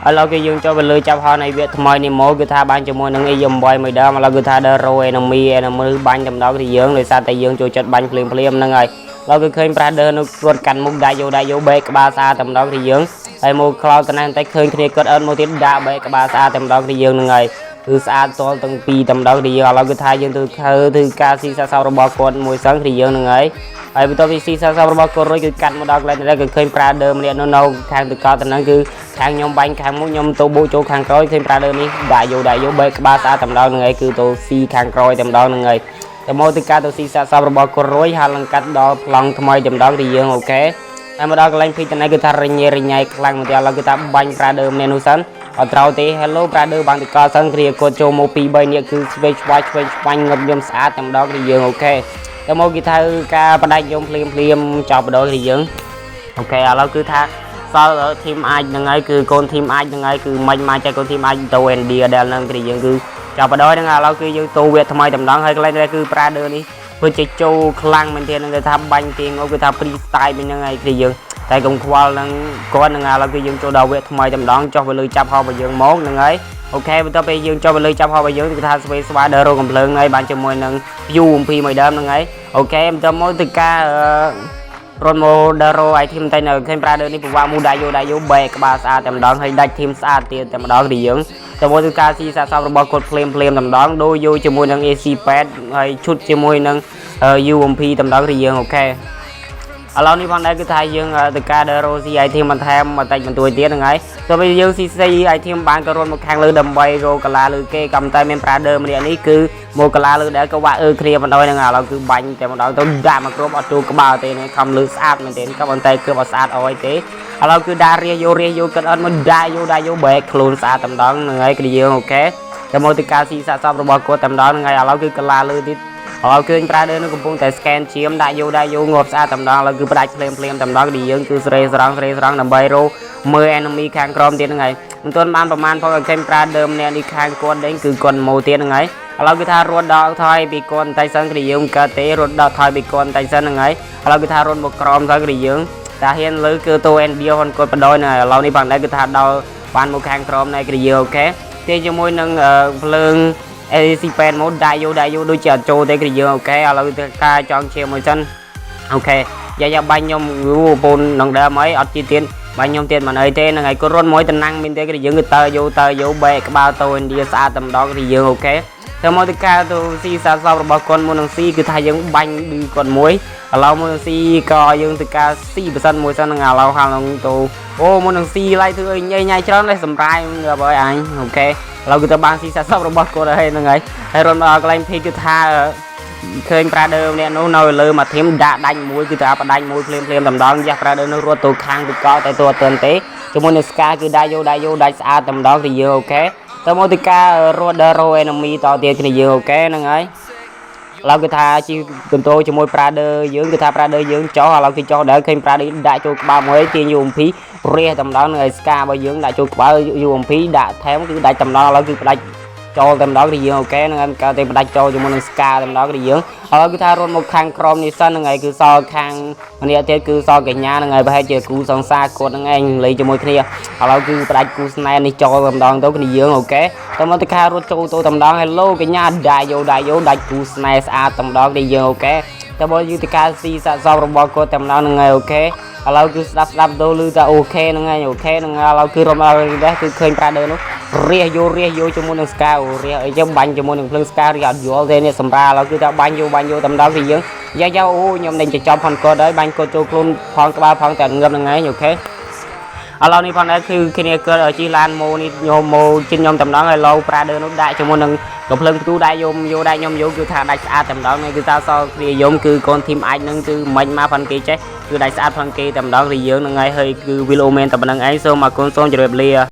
ឥឡូវគឺយើងចូលទៅលើចាប់ហោនៃវគ្គថ្មីនេះមកគឺថាបានជាមួយនឹង EM8 មួយដើមឥឡូវគឺថាដល់ row enemy enemy បាញ់តែម្ដងគឺយើងដោយសារតែយើងចូលចិត្តបាញ់ភ្លាមភ្លាមហ្នឹងហើយឥឡូវគឺឃើញ brother នៅគាត់កាន់មុខដាក់យកដាក់យកបែកក្បាលស្អាតតែម្ដងគឺយើងហើយមក cloud តំណែងតែឃើញគ្នាគាត់អត់មកទៀតដាក់បែកក្បាលស្អាតតែម្ដងគឺយើងហ្នឹងហើយគឺស្អាតតលទាំងពីរតែម្ដងគឺយើងឥឡូវគឺថាយើងទៅធ្វើធ្វើការស៊ីសាសរបស់គាត់មួយសឹងគឺយើងហ្នឹងហើយហើយបន្ទាប់ពីស៊ីសាសរបស់គាត់រួចគឺកាត់មកដល់កន្លែងនេះគឺឃើញ brother ម្នាក់នៅនៅខាងទឹកកទៅហ្នឹងគឺខាងខ្ញុំបាញ់ខាងមុខខ្ញុំទៅបូកចូលខាងក្រោយឃើញ brother នេះដាក់យកដាក់យកបែកក្បាលស្អាតតែម្ដងហ្នឹងហើយគឺទៅស៊ីខាងក្រោយតែម្ដងហ្នឹងហើយតែមកទៅការទៅស៊ីសាសរបស់គាត់រួចហើយឡើងកាត់ដល់ប្លង់ថ្មីតែម្ដងគឺយើង OK ហើយមកដល់កន្លែងភីតនេះគឺថារញ៉េរញ៉ៃខ្លាំងមែនទែនឥឡូវគឺថាបាញ់ brother ម្នាក់នោះសិនអត់ត្រូវទេ Hello brother បានទៅកសិនគ្រាគាត់ចូលមក2 3នាក់គឺឆ្វេងឆ្វាយឆ្វេងឆ្វាញ់ងឹតខ្ញុំស្អាតតែម្ដងគឺយើង OK តែមកគេថាការបដាច់ខ្ញុំភ្លាមភ្លាមចប់បដគឺយើង OK ឥឡូវគឺថាសល់ team អាចហ្នឹងហើយគឺកូន team អាចហ្នឹងហើយគឺមិនមកចែកកូន team អាចទៅឥណ្ឌាដែលហ្នឹងគឺយើងគឺចាប់បដហ្នឹងឥឡូវគឺយើងទៅវគ្គថ្មីតែម្ដងហើយកន្លែងនេះគឺ brother នេះពិតជាចូលខ្លាំងមែនទែននឹងគេថាបាញ់គេងគឺថា free style វិញហ្នឹងហើយគឺយើងតែកុំខ្វល់នឹងគាត់នឹងឥឡូវគឺយើងចូលដល់វគ្គថ្មីតែម្ដងចុះទៅលើចាប់ហោរបស់យើងមកហ្នឹងហើយ OK បន្ទាប់ពីយើងចុះទៅលើចាប់ហោរបស់យើងគឺថាស្វេស្វាដល់រោកំភ្លើងហើយបានជាមួយនឹង UMP មួយដើមហ្នឹងហើយ OK បន្ទាប់មកទៅការរត់មកដល់រោ item តែនៅឃើញ brother នេះពិបាកមូដាក់យកដាក់យកបែកក្បាលស្អាតតែម្ដងហើយដាច់ team ស្អាតទៀតតែម្ដងគឺយើងតែមកទៅការស៊ីសាកសពរបស់គាត់ភ្លាមភ្លាមតែម្ដងដូរយកជាមួយនឹង AC8 ហើយឈុតជាមួយនឹង UMP តែម្ដងគឺយើង OK ឥឡូវនេះផងដែរគឺថាយើងទៅការដល់រ៉ូស៊ី item បន្ថែមបន្តិចបន្តួចទៀតហ្នឹងហើយទៅពេលយើងស៊ីស៊ី item បានក៏រត់មកខាងលើដើម្បីរកកាឡាលើគេក៏តែមាន brother ម្នាក់នេះគឺមកកាឡាលើដែរក៏វាក់អឺគ្នាបណ្ដោយហ្នឹងឥឡូវគឺបាញ់តែម្ដងទៅដាក់មកគ្រប់អត់ចូលក្បាលទេនេះខំលើស្អាតមែនទេក៏ប៉ុន្តែគឺអត់ស្អាតអីទេឥឡូវគឺដាក់រាយករាយកគិតអត់មកដាក់យកដាក់យកបែកខ្លួនស្អាតតែម្ដងហ្នឹងហើយគឺយើង OK តែមកទៅការស៊ីសាកសពរបស់គាត់តែម្ដងហ្នឹងហើយឥឡូវគឺកាឡាលើទៀតឥឡូវឃើញ brother នឹងកំពុងតែ scan ឈាមដាក់យកដាក់យកងាប់ស្អាតតែម្ដងឥឡូវគឺផ្ដាច់ភ្លាមភ្លាមតែម្ដងគឺយើងគឺស្រេស្រង់ស្រេស្រង់ដើម្បីរកមើល enemy ខាងក្រោមទៀតហ្នឹងហើយមិនទាន់បានប្រមាណផងឲ្យឃើញ brother ម្នាក់នេះខាងគាត់ដេញគឺគាត់ម៉ូទៀតហ្នឹងហើយឥឡូវគឺថារត់ដល់ថយពីគាត់តែសិនគឺយើងកើតទេរត់ដល់ថយពីគាត់តែសិនហ្នឹងហើយឥឡូវគឺថារត់មកក្រោមទៅគឺយើងតែហ៊ានលើគឺតូអេនឌីហនគាត់បដ ாய் ហ្នឹងហើយឥឡូវនេះផងដែរគឺថាដល់បានមកខាងក្រោមណែគឺយើង OK ទេជាមួយនឹងភ្លើង AC8 មកដាក់យកដាក់យកដូចជាអត់ចូលទេគឺយើង OK ឥឡូវទៅការចង់ជាមួយសិន OK យ៉ាយ៉ាបាញ់ខ្ញុំយូពូននឹងដើមអីអត់ជីទៀតបាញ់ខ្ញុំទៀតមិនអីទេហ្នឹងហើយគាត់រត់មួយតំណាំងមានទេគឺយើងគឺតើយកតើយកបែកក្បាលទៅឥណ្ឌាស្អាតតែម្ដងគឺយើង OK ទៅមកទៅការទៅស៊ីសាសពរបស់គាត់មុននឹងស៊ីគឺថាយើងបាញ់ឌឺគាត់មួយឥឡូវមុននឹងស៊ីក៏យើងទៅការស៊ីប៉ះសិនមួយសិនហ្នឹងឥឡូវហាល់នឹងទៅអូមុននឹងស៊ីឡៃធ្វើអីញ៉ៃញ៉ៃច្រើនលេះសម្រាយបើអញ OK ឥឡូវគឺទៅបានស៊ីសាសពរបស់គាត់ហើយហ្នឹងហើយហើយរត់មកដល់កន្លែងភីគឺថាឃើញ brother ម្នាក់នោះនៅលើមួយ team ដាក់ដាច់មួយគឺថាផ្ដាច់មួយភ្លាមភ្លាមតែម្ដងយ៉ា brother នោះរត់ទៅខាងទៅកោតែទៅអត់ទាន់ទេជាមួយនឹង Scar គឺដាក់យកដាក់យកដាច់ស្អាតតែម្ដងគឺយើង OK ទៅមកទៅការរត់ដល់រោ enemy តទៀតគ្នាយើង OK ហ្នឹងហើយឥឡូវគឺថាជីកន្ទោជាមួយ brother យើងគឺថា brother យើងចោះឥឡូវគេចោះដែរឃើញ brother ដាក់ចូលក្បាលមួយទាញ UMP រះតែម្ដងនឹងឲ្យ Scar របស់យើងដាក់ចូលក្បាល UMP ដាក់ថែមគឺដាច់តែម្ដងឥឡូវគឺផ្ដាច់ចូលតែម្ដងគឺយើង OK ហ្នឹងហើយកើតតែផ្ដាច់ចូលជាមួយនឹង Scar តែម្ដងគឺយើងឥឡូវគឺថារត់មកខាងក្រោមនេះសិនហ្នឹងហើយគឺសល់ខាងម្នាក់ទៀតគឺសល់កញ្ញាហ្នឹងហើយប្រហែលជាគូសង្សារគាត់ហ្នឹងឯងលេងជាមួយគ្នាឥឡូវគឺផ្ដាច់គូស្នេហ៍នេះចូលតែម្ដងទៅគ្នាយើង OK ទៅមកទៅខារត់ចូលទៅតែម្ដង Hello កញ្ញាដាក់យកដាក់យកដាច់គូស្នេហ៍ស្អាតតែម្ដងគ្នាយើង OK តែបើយូរទៅការស៊ីសាកសពរបស់គាត់តែម្ដងហ្នឹងហើយ OK ឥឡូវគឺស្ដាប់ស្ដាប់ទៅឮថា OK ហ្នឹងហើយ OK ហ្នឹងហើយឥឡូវគឺរំដល់នេះគឺឃើញ brother នោះរះយករះយកជាមួយនឹង Scar រះអីចឹងបាញ់ជាមួយនឹងភ្លើង Scar រះអត់យល់ទេនេះសម្រាឥឡូវគឺថាបាញ់យកបាញ់យកតែម្ដងគឺយើងយ៉ាយ៉ាអូខ្ញុំដេញចចំផនកគាត់ហើយបាញ់គាត់ចូលខ្លួនផងក្បាលផងតែងឹមហ្នឹងឯង OK ឥឡូវនេះផងដែរគឺគ្នាកើតជិះឡានម៉ូនេះញោមម៉ូជិះខ្ញុំតែម្ដងហើយឡូវ brother នោះដាក់ជាមួយនឹងកំភ្លើងផ្ទូដាក់យំយកដាក់ខ្ញុំយកគឺថាដាច់ស្អាតតែម្ដងនេះគឺថាសល់គ្នាយំគឺកូន team អាចនឹងគឺមិនមកផាន់គេចេះគឺដាច់ស្អាតផាន់គេតែម្ដងគឺយើងនឹងហើយហើយគឺវីឡូមែនតែប៉ុណ្្នឹងឯងសូមអរគុណសូមជម្រាបលា។